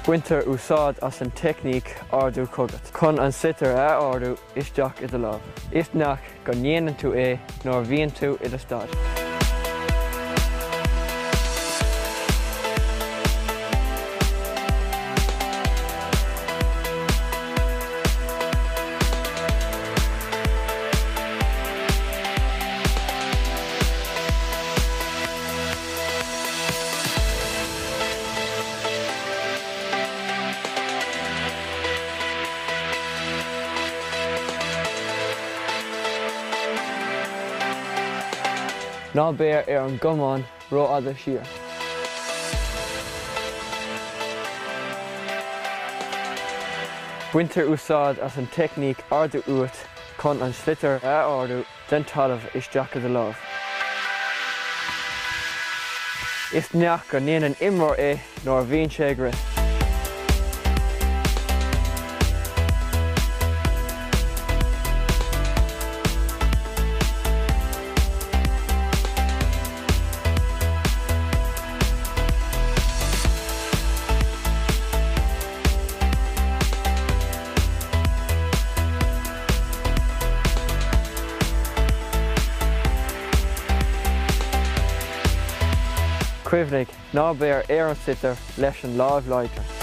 Baintear úsáid as an teicníc ardú chugat chun an sliotar a ardú isteach i do lámh. Is gnách go ndéanann tú é nuair a bhíonn tú i do stad. Ná beir ar an gcamán rófhada siar. Baintear úsáid as an teicníc ardú uait chun an sliotar a ardú den talamh isteach i do lámh. Is gnách go ndéanann imreoir é nuair a bhíonn sé ag rith. Cuimhnigh, ná beir ar an sliotar leis an láimh láidir.